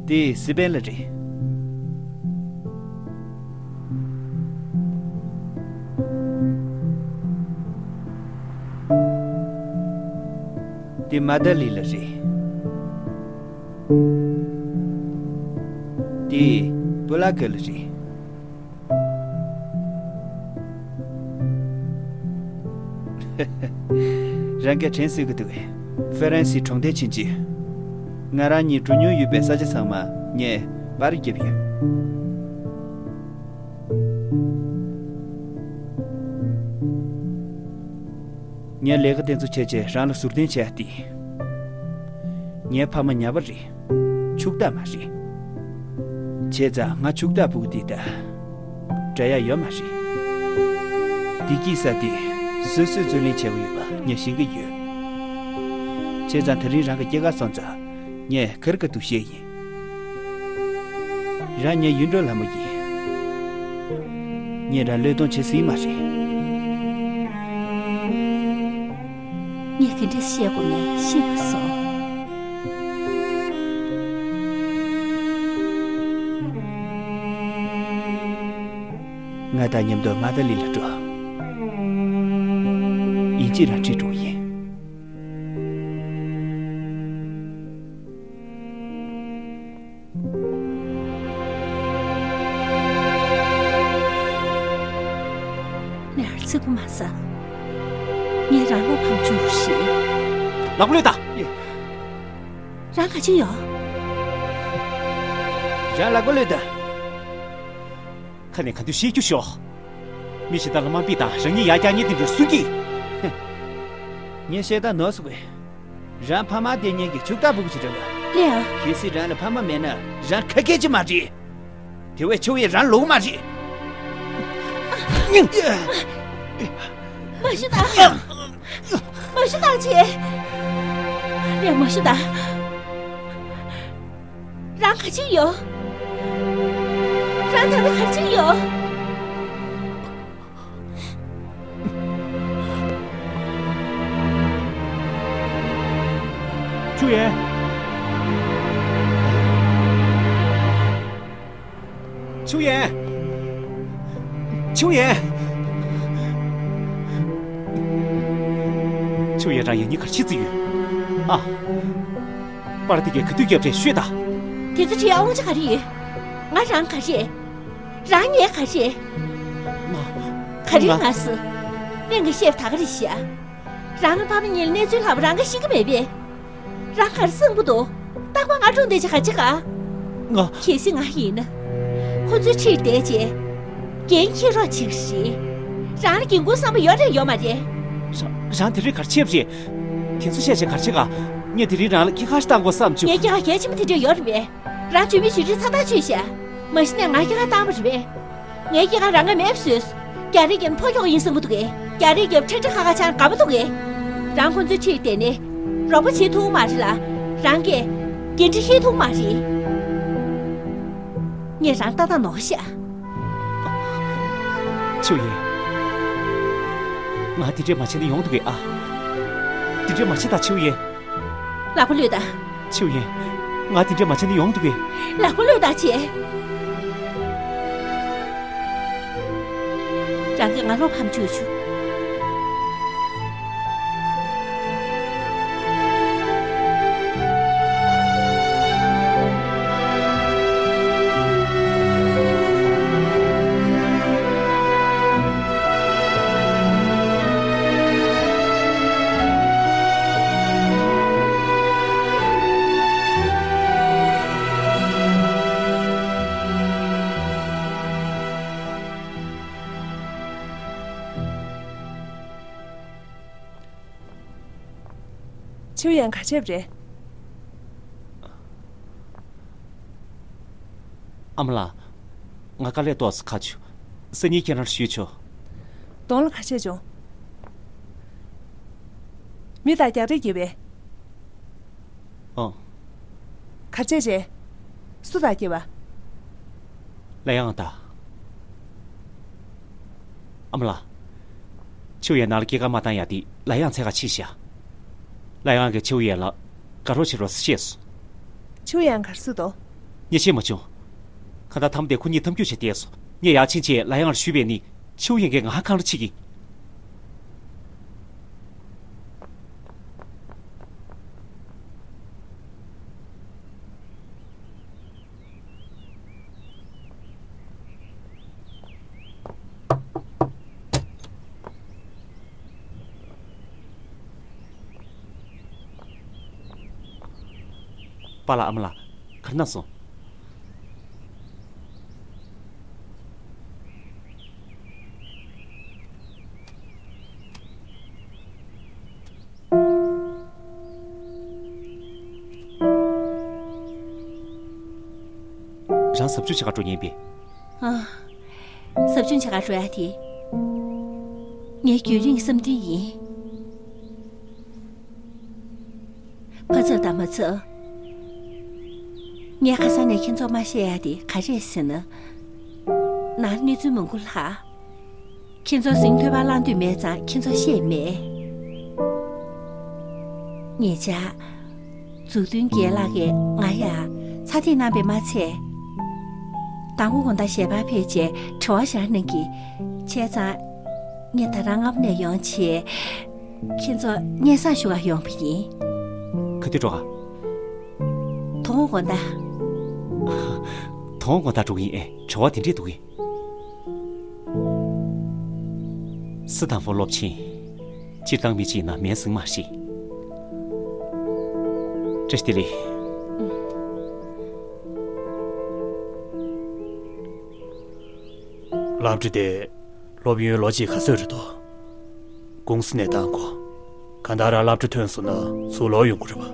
དེ་སི་པན་ལ་རེད། དེ་མ་ཏཱ་ལི་ལ་རེད། དེ་པོ་ལ་ཀ་ལ་རེད། རང་གིས་དྲན་གསོས་ཀྱི་འདུག་གས། ཧྥ་རན་སིའི་གྲོང་རྡལ་ཕྱིན་རྗེས། ང་རང་གཉིས་འགྲོ་མྱོང་ཡོད་པའི་ས་ཆ་ཚང་མ་ངས་པར་བརྒྱབ་ཡོད། ངས་ལས་ཀ་དེ་ཚོ་བྱས་རྗེས་རང་ལ་ཟུར་འཐེན་བྱས་ཏེ། ངའི་ཕ་མ་ཉ་པ་རེད། ཕྱུག་བདག་མ་རེད། བྱས་ཙང་ང་ཕྱུག་བདག་ཕྲུ་གུ་དེ་དང་འདྲ་ཡག་ཡོད་མ་རེད། བདེ་སྐྱིད་ས་དེ་སོ་སོས་བརྩོན་ལེན་བྱེད་དགོས་ཡོད་པ་ངས་ཤེས་ཀྱི་ཡོད། བྱས་ཙང་དེ་རིང་རང་གི་སྐྱེས་སྐར་སོང་ཙང་ངས་ཁེར་ཁ་ཐུག་བཤད་ཡིན། རང་ངའི་ཡུལ་འགྲོ་ལ་མོ་ཡིན། ངས་རང་བློས་གཏོང་བྱེད་སྲིད་མ་རེད། ངས་ག་འདྲས་བཤད་དགོས་མིན་ཤེས་མ་སོང་། ང་དང་མཉམ་དུ་མ་ཏཱ་ལི་ལ་འགྲོ། ཡིན་གཅིག་རང་ཁྲིད་འགྲོ་གི་ཡིན། ལག་པ་ཕམ་བཅུག་ཤིག་ལག་པ་གློད་དང་། རང་ག་ཅིག་ཡོད། རང་ལག་པ་གློད་དང་། ཁ་ནས་ག་དུས་བཤད་རྒྱུ་ཤོག་མི་གཞན་དག་ལ་དམའ་འབེབས་དང་རང་ཉིད་ཡར་བཀྱག་ཉེས་དེ་འདྲ་སུ་གིས། ངས་བཤད་སྟངས་ནོར་སོང་གི། རང་ཕ་མ་དེ་གཉིས་ཀྱི་ཕྱུག་བདག་ཕྲུ་གུ་ཞིག་རེད་པ། ལེའང་། གལ་སྲིད་རང་ལ་ཕ་མ་མེད་ན་རང་ཁ་སྐད་ཅིག་མ་རེད། དེ་བས་ཆུ་ཡིས་རང་ལོག་མ་རེད། མ་ཤི་ད། མ་ཤི་ད་ཅི། ལེ་མ་ཤི་ད། རང་ག་ཅིག་ཡོད། རང་ད་ལྟ་ག་ཅིག་ཡོད། ཆུ་ཡན། ཆུ་ཡན། ཆུ་ཡན། ཆུ་ཡན་རང་ཡང་སྙིང་གར་ཤི་ཙི་ཡོད། ཨ། པར་དེ་གས་ག་དུས་བརྒྱབ་རེད་ཤོད་ད། དེ་ཚོ་བྱེད་ཡ་དབང་ཆ་ག་རེ་ཡོད། ང་རང་ག་རེད། རང་ངའི་ག་རེད། ང་། ག་རེ་ང་། ང་སི། གླེང་གི་བཤད་ད་ག་རེ་བཤད། རང་གི་ཕ་མ་གཉིས་ལ་གནས་ཚུལ་ལྷག་པ་རང་གི་ཤེས་ཀྱི་མེད་པས། རང་ག་རེ་གསང་པོ་འདུག་རྟག་པར་ང་སྒྲུང་བསྡད་ཅིག་ག་ཅིག་ག་ང་། གལ་སྲིད་ང་ཡིན་ན། ཁོ་ཚོའི་ཁྲིར་བསྡད་ཅེས། འགན་འཁྱེར་རོགས་བྱེད་ཀྱི་རེད། རང་ལ་འགན་ཁུར་བསམ་པ་ཡོད་རེད་ཡོད་མ་རེད། རང་རང་དེ་རིང་ག་རེ་བྱས་པ་རེད། དེ་ཚོ་བཤད་བྱས་ག་རེ་བྱེད་ག་ངས་དེ་རིང་རང་ལ་སྐྱེས་སྐར་ཞིག་བཏང་དགོས་བསམ་བྱུང་། ངའི་སྐྱེས་སྐར་གལ་ཆེན་པོ་དེ་འདྲ་ཡོད་རེད་པས། རང་ཇུས་མེད་ཇུས་འབྲས་ཚ་ཐག་ཆོད་ཤག་མ་གཞི་ནས་ང་སྐྱེས་སྐར་བཏང་བ་རེད་པས། ངའི་སྐྱེས་སྐར་རང་ང་མེད་པ་བཟོས། རྒྱ་རིགས་ཀྱི་ཕོ་ཁྱོག་ཡིན་བསམ་གྱི་འདུག་གས། རྒྱ་རིགས་ཀྱི་ཁྲིག་ཁྲི་ཁ་ཁ་ཆང་དགའ་པོ་འདུག་གས། རང་ཁོ་ཚོའི་ཁྲིར་བསྡད་ནས་རོགས་པ་བྱེད་ཐུབ་མ་རེད་ལ། རང་གིས་འགན་འཁྲི་འཁྱེར་ཐུབ་མ་རེད། ངས་རང་ཏག་ཏག་ནོར་ཤག་ཆུ་ཡིན། ང་དེ་འདྲས་མ་བྱས་ན་ཡོང་འདུག་གས་ཨ། དེ་འདྲས་མ་བྱེད་ད་ཆུ་ཡིན། ལག་པ་གློད་ད། ཆུ་ཡིན། ང་དེ་འདྲས་མ་བྱས་ན་ཡོང་འདུག་གས། ལག་པ་གློད་ད་ཅེས། རང་གིས་ང་ལོག་ཕམ་བཅུག་བཅུག་ཆིའུ་ཡན་ག་བྱས་པ་རེད། ཨ་མ་ལགས། ང་དཀའ་ལས་ཏོག་ཙམ་ཁག་བྱུང་། སང་ཉིན་ཁྱེད་རང་ཞུས་ཆོག་གདོང་ལ་ག་བྱས་བྱུང་། མི་དང་རྒྱག་རེས་བགྱིས་པས། ཨང་། ག་བྱས་རེད། སུ་དང་བགྱིས་པ། ལ་ཡང་དང་། ཨ་མ་ལགས། ཆིའུ་ཡན་ནང་ལ་སྐྱེས་སྐར་མ་བཏང་ཡ་དེ་ལ་ཡང་འཚོལ་ག་ཕྱིན་ཤག་ལ་ཡང་གིས་ཆིའུ་ཡན་ལ་དགའ་རོགས་བྱེད་རོགས་ཞེས་སོང་། ཆིའུ་ཡན་ག་རེ་ཟེར་འདུག་ངས་ཤེས་མ་བྱུང་། གང་ལྟར་མཐའ་མ་དེ་ཁོ་གཉིས་འཐམ་འཁྱུག་བྱས་བསྡད་སོང་། ངས་ཡར་ཕྱིན་རྗེས་ལ་ཡང་ལ་ཞུས་པས་ནི། ཆིའུ་ཡན་གྱིས་ང་ཧ་གང་རུ་བྱེད་ཀྱི། པཱ་ལགས། ཨ་མ་ལགས། ག་རེ་གནང་སོང་། རང་ཟབ་སྦྱོང་བྱེད་ག་འགྲོ་མཁན་པས། ཨ། ཟབ་སྦྱོང་བྱེད་ག་འགྲོ་ཡ་དེ། ངའི་རྒྱུན་རིང་བསམ་འདུན་ཡིན། ཕ་ཚབ་དང་མ་ཚབ། ངས་ཁ་སང་ནས་ཁྱེད་ཚོར་མ་བཤད་ཡ་དེ་ག་རེ་རེད་ཟེར་ན། ནང་གནས་ཚུལ་མང་པོ་ལྷག་ཁྱེད་ཚོར་ཟིང་ཐོས་པ་བླངས་འདོད་མེད་ཙང་ཁྱེད་ཚོར་བཤད་མེད། ཉེ་ཆར། མཛུབ་སྟོན་རྒན་ལགས་ཀྱིས་ང་ཡར་ཚ་འདེད་གནང་བས་མ་ཚད། དང་པོ་དགོང་དག་ཞལ་པར་ཕེབས་རྗེས་དྲི་བ་ཞིག་གནང་གི། བྱས་ཙང་། ངས་ད་རང་སྔ་མོ་ནས་ཡོང་བྱས། ཁྱེད་ཚོར་སྙན་སེང་ཞུ་གར་ཡོང་བ་ཡིན། ག་དུས་འགྲོ་ག་དང་པོ་དགོང་དག་དང་པོ་དགོང་དག་འགྲོ་གི་ཡིན་ཨེ། དྲི་བ་དེ་འདྲས་འདུག་གི། སི་ཐན་ཧྥོར་སློབ་ཆེན། སྤྱིར་བཏང་མི་གཅིག་ན་མེད་ཟིན་མ་རེད། བཀྲ་ཤིས་བདེ་ལེགས། སློབ་གྲྭ་དེ་སློབ་ཡོན་ལོ་གཅིག་ག་ཚོད་རེད་དོ། ཀུང་སི་ནས་བཏང་དགོས། གང་ལྟར་སློབ་གྲྭ་ཐོན་སོང་ན་ཚུར་ལོག་ཡོང་དགོས་རེད་པ།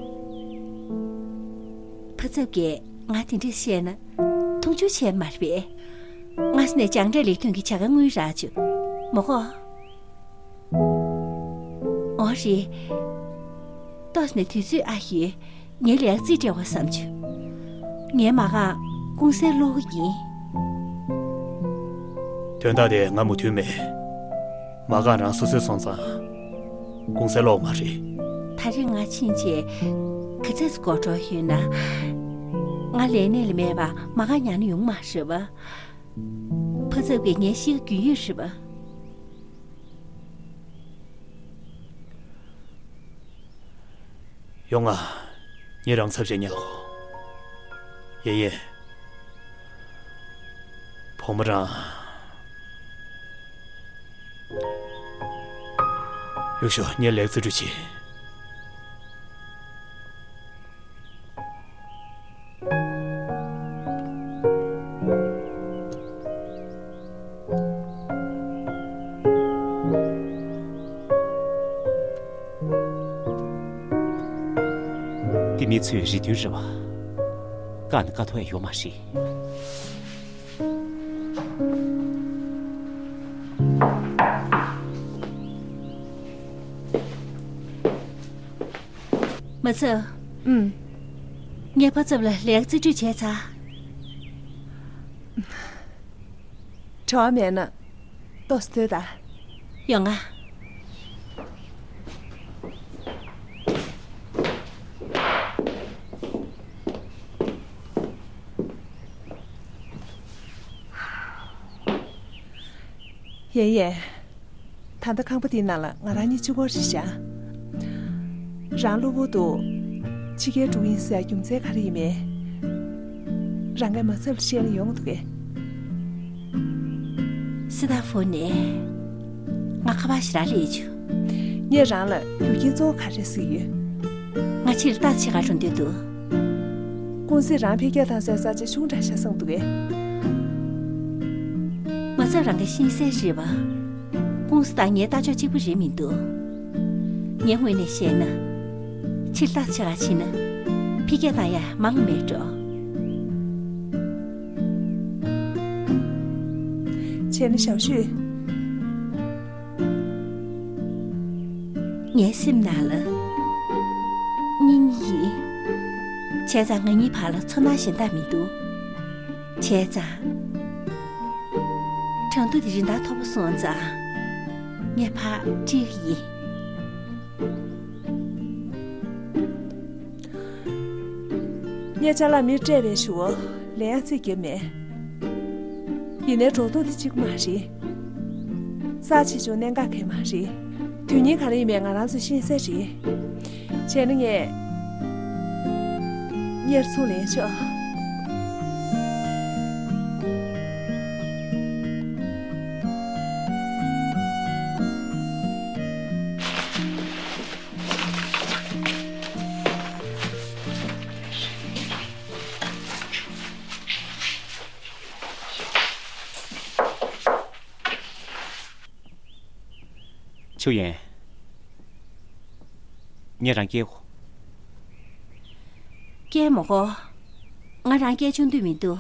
ཕ་ཚབ་ཀྱིས་ང་དེ་འདྲ་བཤད་ན་མཐོང་ཆུང་བྱས་མ་རེད་པས། སྔ་ས་ནས་སྦྱངས་འབྲས་ལེགས་ཐོན་གྱི་བྱ་དགའ་དངུལ་རག་བྱུང་། མོ་ཧོ། འོ་རེད། ཏོག་ཙམ་ནས་དུས་ཚོད་ཨ་ཡོད། ངའི་ལས་ཀ་རྩིས་སྤྲད་དགོས་བསམ་བྱུང་། ངའི་མ་རྐང་ཀུང་སིར་སློག་གི་ཡིན། དོན་དག་དེ་ང་མོས་མཐུན་མེད། མ་རྐང་རང་སོ་སོའི་སོང་ཙང་། ཀུང་སིར་སློག་མ་རེད། ད་རེས་ང་ཕྱིན་རྗེས་ག་ཚད་འགོར་འགྲོ་ཡོད་ན། ང་ལས་གནས་ལ་མེད་པ་མ་རྐང་ཉར་ན་ཡོང་མ་རེད་པ། ཕ་ཚབ་ཀྱིས་ངའི་གཤིས་ཀ་རྒྱུས་ཡོད་རེད་པ། ཡོང་ང་། ངས་རང་ཚབ་བྱེད་ཉག་གོ། ཡེ་ཡེ། བུ་མོ་རང་། ཡུག་ཤོག་ངས་ལེགས་རྩིས་སྤྲོད་བྱེད། འདི་མི་ཚོའི་རེ་འདུན་རེད་པ། བཀག་ནས་བཀག་ཐུབ་ཡ་ཡོད་མ་རེད། མ་ཚབ། ཨུམ། ངའི་ཕ་ཚབ་ལ་ལས་ཀ་རྩིས་སྤྲོད་བྱས་ཚར། བྲེལ་བ་མེད་ན། ཏོག་ཙམ་སྡོད་དང་། ཡོང་ང་། ཡེ་ཡེ། ད་ལྟ་ཁང་པ་འདིའི་ནང་ལ་ང་རང་གཉིས་གཅིག་པོ་རེད་ཤག་རང་གློ་བུར་དུ་ཕྱི་རྒྱལ་འགྲོ་གི་ཡིན་ཟེར་ཡ་རྒྱུ་མཚན་ག་རེ་ཡིན་མིན། རང་གིས་མ་ཚབ་ལ་བཤད་ན་ཡོང་གི་འདུག་གས། སི་ཏཱ་ཧྥུ་ནས་ང་ཁ་པར་ཞིག་རག་ལས་བྱུང་། ངས་རང་ལ་རྒྱུ་རྐྱེན་གཙོ་བོ་ག་རེ་གཟིགས་ཡོད། ང་ཕྱིར་ལྟ་ཆེ་ག་འགྲོ་འདོད་འདུག་ཀུང་སིས་རང་འཕེལ་རྒྱས་བཏང་སའི་ས་ཆ་ཆུང་དྲགས་ཤག་བསམ་འདུག་གས། མ་ཚབ་རང་གིས་ཤེས་གསལ་རེད་པ། ཀུང་སི་དང་ངའི་ལྟ་ཕྱོགས་གཅིག་པ་རེད་མི་འདུག་ངའི་ངོས་ནས་བཤད་ན། ཕྱིར་ལྟ་ཆེ་ག་ཕྱིན་ན། འཕེལ་རྒྱས་བཏང་ཡ་མང་མེད་འགྲོ། བྱས་ན་ཞའོ་ཤུས། ངའི་སེམས་ནང་ལ་སྙིང་ཡིན། བྱས་ཙང་ང་གཉིས་བར་ལ་ཚོར་སྣང་གཞན་དག་མི་འདུག་བྱས་ཙང་། གྲངས་ཐོ་དེ་རིན་ཐང་མཐོ་པོ་སོང་ཙང་། ངས་ཕར་སྤྲད་གི་ཡིན། ངས་ཅ་ལག་མིར་སྤྲད་པའི་གཞུག་ལན་ཡང་རྩིས་བརྒྱབ་མེད། ཡིན་ནའི་འགྲོ་སྟངས་དེ་གཅིག་པ་མ་རེད། རྩ་ཆེ་ཆུང་གནད་འགག་གང་ཡང་མ་རེད། དོན་སྙིང་ག་རེ་ཡིན་མིན་ང་རང་ཚོས་ཤེས་གསལ་རེད། བྱས་ན་ངས་གཉེར་ཚུར་ལེན་ཆོག་ཆུ་ཡན། ངས་རང་སྐྱེལ་གོ། སྐྱེལ་མི་དགོས། ང་རང་སྐྱེལ་ཆོག་འདོད་མི་འདུག་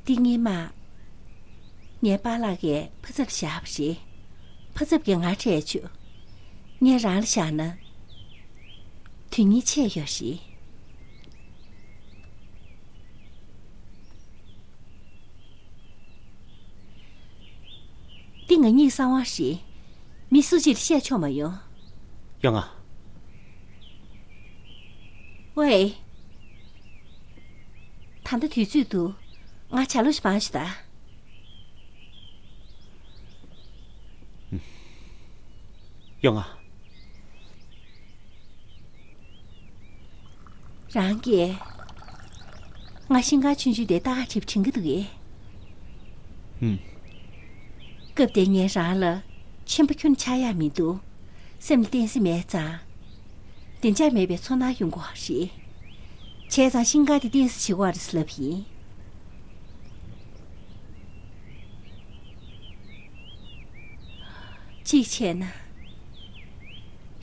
འདི་སྔོན་མ། ངའི་པཱ་ལགས་ཀྱིས་ཕ་ཚབ་བཞག་པ་རེད། ཕ་ཚབ་ཀྱིས་ང་སྤྲད་བཅུག་ངས་རང་ལ་བཞག་ན། དོན་སྙིང་ཆེ་ཡོད་རེད། འདི་ང་གཉིས་གསང་བ་རེད། མི་སུ་གཅིག་ལ་བཤད་ཆོག་མ་ཡོང་། ཡོང་ང་། ཝེ། ད་ལྟ་དུས་ཚོད་འདུག་ང་ཇ་ལུགས་ཤིག་སྦང་ཞིག་ད། ཡོང་ང་། རང་གིས་ང་ཤིང་ཁང་ཆུང་ཆུང་དེ་ཏག་ཏག་བྲིས་པ་དྲན་གྱི་འདུག་གས། ཧུམ། སྐབས་དེར་ངས་རང་ལ་ཆེན་པོ་ཁྱོན་ཆགས་ཡག་མི་འདུག་སེམས་ལ་གཏིང་ཟབ་མེད་ཙང་། བདེ་འཇགས་མེད་པའི་ཚོར་སྣང་ཡོང་གི་ཡོད་རེད། བྱས་ཙང་ཤིང་ཁང་དེ་གཏིང་ཟབ་བྱེད་དགོས་རེད་ཟེར་ལབ་ཡིན། གཅིག་བྱས་ན།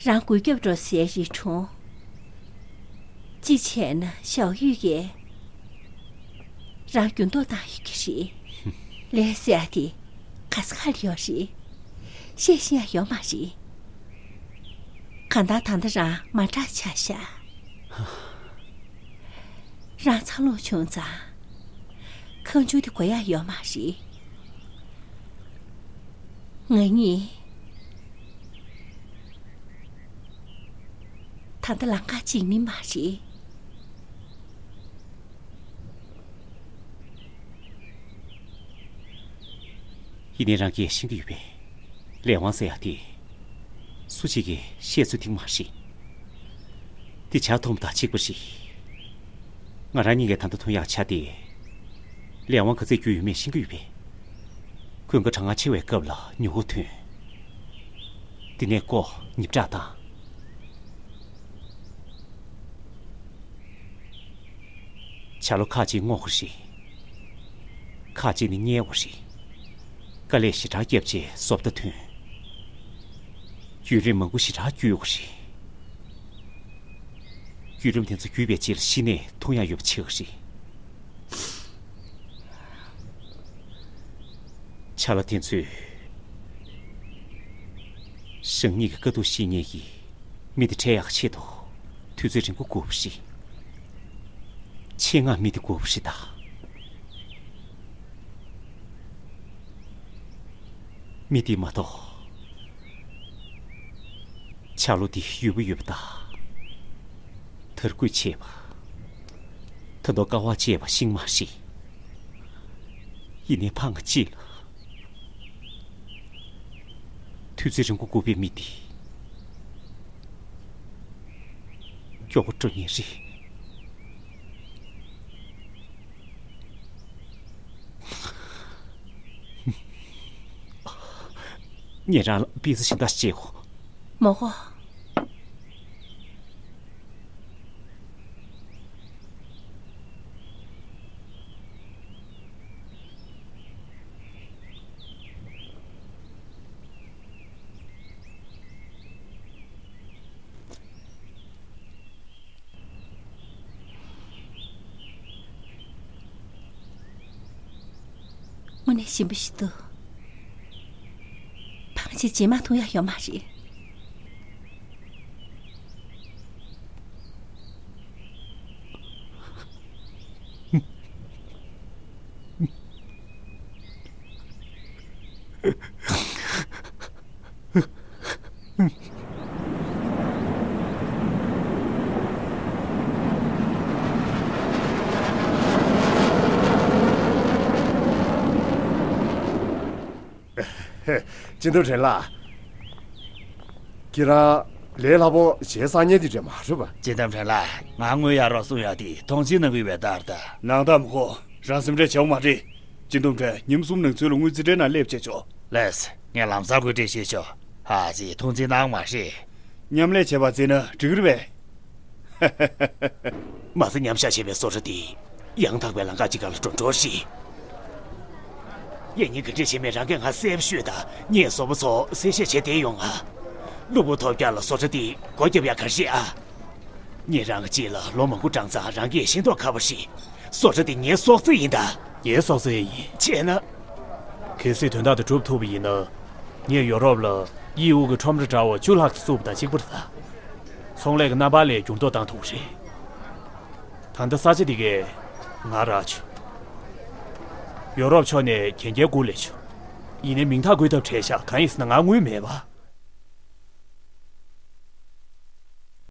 རང་འགུལ་སྐྱོབ་འགྲོ་སའི་རི་གྲོང་། གཅིག་བྱས་ན་ཞའོ་ཡུས་ཀྱིས་རང་འགྱུར་ལྡོག་བཏང་ཡོད་ཀྱི་རེད། ལས་ཟེར་ཡ་དེ་ག་ས་ག་ལ་ཡོད་རེད། བཤད་ཤེས་ཡ་ཡོད་མ་རེད། གང་ལྟར་ད་ལྟ་རང་མ་དྲག་ཆགས་ཤག་རང་འཚར་ལོངས་བྱུང་ཙང་། ཁང་ཆུང་དེ་དགོས་ཡ་ཡོད་མ་རེད། ང་གཉིས་ད་ལྟ་ལམ་ཁ་གཅིག་མིན་མ་རེད། ཡིན་ནའི་རང་གིས་ཤེས་ཀྱི་ཡོད་པས། ལས་དབང་ཟེར་ཡ་དེ། སུ་གཅིག་གིས་བཤད་ཚོད་ཐིག་མ་རེད། དེ་ཇ་འཐུང་བ་དང་གཅིག་པ་རེད། ང་རང་གཉིས་ཀས་ད་ལྟ་འཐུང་ཡག་ཆ་དེ། ལས་དབང་ག་ཚད་རྒྱུས་ཡོད་མེད་ཤེས་ཀྱི་ཡོད་པས། ཁོས་མགོ་གྲང་ངར་ཆེ་བའི་སྐབས་ལ་མྱུ་གུ་ཐོན། དེ་ནས་ཀོ་ཉིབ་བྲག་དང་། བྱ་ལོ་ཁ་ཅིག་སྔོ་དགོས་རེད། ཁ་ཅིག་ནི་མཉེ་བོ་རེད། དཀའ་ལས་ཞེ་དྲག་བརྒྱབ་རྗེས་བཟོ་ལྟ་ཐོན། བརྒྱུད་རིམ་མང་པོ་ཞེ་དྲག་བརྒྱུད་དགོས་རེད། བརྒྱུད་རིམ་དེ་ཚོ་བརྒྱུད་པའི་རྗེས་ལ་གཞི་ནས་འཐུང་ཡག་ཡོད་པ་བྱེད་དགོས་རེད། བྱ་ལོ་དེ་ཚོས་རང་ཉིད་ཀྱི་དཀའ་སྡུག་ཤེས་མཁན་གྱི་མི་དེ་འཕྲད་ཡག་ཆེད་དུ་དུས་ཚོད་རིང་པོ་སྒུག་པ་རེད། ཆེད་མངགས་མི་དེ་སྒུག་པ་རེད་ད། མི་དེ་མ་གཏོགས། བྱ་ལོ་དེ་ཡོད་པ་ཡོད་པ་དང་། དར་རྒུད་བྱས་པ། ད་དུང་དཀའ་བ་སྤྱད་པ་ཤིག་མ་རེད། ཡིན་ནའི་ཕངས་ཅི་ལ། དུས་ཚོད་རིང་པོ་སྒུག་པའི་མི་དེ། མགྱོགས་པོ་འགྲོ་ཉེན་རེད། ངས་རང་ལ་པི་ཙ་སྦྱིན་བདག་བྱེད་དགོས། མོ་གོ། དངོས་གནས་ཞིམ་པོ་ཞིག་འདུག་ཕངས་ཆེ་རྗེས་མ་འཐུང་ཡག་ཡོད་མ་རེད། སྤྱི་འདོམས་ཁྲེན་ལགས། ཁྱེད་རང་ལས་སླ་པོ་བྱེད་སང་ཉལ་དེ་རེད་མ་རེད་པ། སྤྱི་འདོམས་ཁྲེན་ལགས། ང་དངུལ་གཡར་རོགས་གསུང་ཡག་དེ་ཐོངས་མཆན་གནང་གི་ཡོད་པའི་རྟགས་རེད་ད། ནང་ལྟར་མི་གོ། རང་སེམས་ཁྲལ་བྱེད་དགོས་མ་རེད། སྤྱི་འདོམས་ཁྲེན། ཉིན་གསུམ་ནང་ཚུན་ལ་དངུལ་རྩིས་ཁྲའི་ནང་སླེབས་བྱེད་ཆོག་ལགས་སེ། ངས་ལམ་སང་བཀོད་སྒྲིག་བྱེད་ཆོག་ཧ་ཅི། ཐོངས་མཆན་གནང་མ་རེད། མཉམ་ལས་བྱས་པ་བརྩིས་ན་འགྲིག་གི་རེད་པས། མ་ཟད་མཉམ་བཞག་བྱས་པའི་བཟོ་གྲྭ་འདི་ཡང་དག་པའི་ལམ་ཁ་གཅིག་སྒང་ལ་འགྲོ་འགྲོ་ཞིག་གཡས་གཉིས་ག་འདྲས་བྱས་མིན་རང་གིས་ང་གསལ་པོ་ཤོད་དང་། ངས་བཟོ་པ་ཚོ་གསལ་བཤད་བྱས་བསྡད་ཡོང་ང་། གློ་བུར་ཐོལ་རྒྱག་ལ་བཟོ་གྲྭ་འདི་སྒོ་བརྒྱབ་ཡག་ག་རེ་རེད་ཨ། ངས་རང་གི་རྗེས་ལ་ལོ་མང་པོ་བགྲངས་ཙང་རང་གིས་ཤེས་མདོག་ཁ་པོ་ཞིག་བཟོ་གྲྭ་འདི་ངའི་སྲོག་རྩ་ཡིན་ད། ངའི་སྲོག་རྩ་ཡིན། བྱས་ན། གལ་སྲིད་དོན་དག་དེ་འགྲུབ་ཐུབ་པ་ཡིན་ན། ངས་ཡོ་རོབ་ལ་དབྱི་ཨུ་གི་ཁྲོམ་ར་འདྲ་བོ་བཅུ་ལྷག་ཙམ་བཙུགས་པ་དང་གཅིག་པ་རེད་ད། ཚོང་ལས་ཀྱི་རྣམ་པ་ལ་འགྱུར་ལྡོག་བཏང་ཐུབ་ཀྱི་རེད། ད་ལྟ་ས་ཆ་འདི་གས་ང་རག་བྱུང་། ཡོ་རོབ་ཕྱོགས་ནས་གན་རྒྱ་བསྐུར་སླེབས་བྱུང་། ཡིན་ནའི་མིང་རྟགས་བཀོད་ཐབས་བྲལ་ཤག་གང་ཡིན་ཟེར་ན་ང་དངུལ་མེད་པ།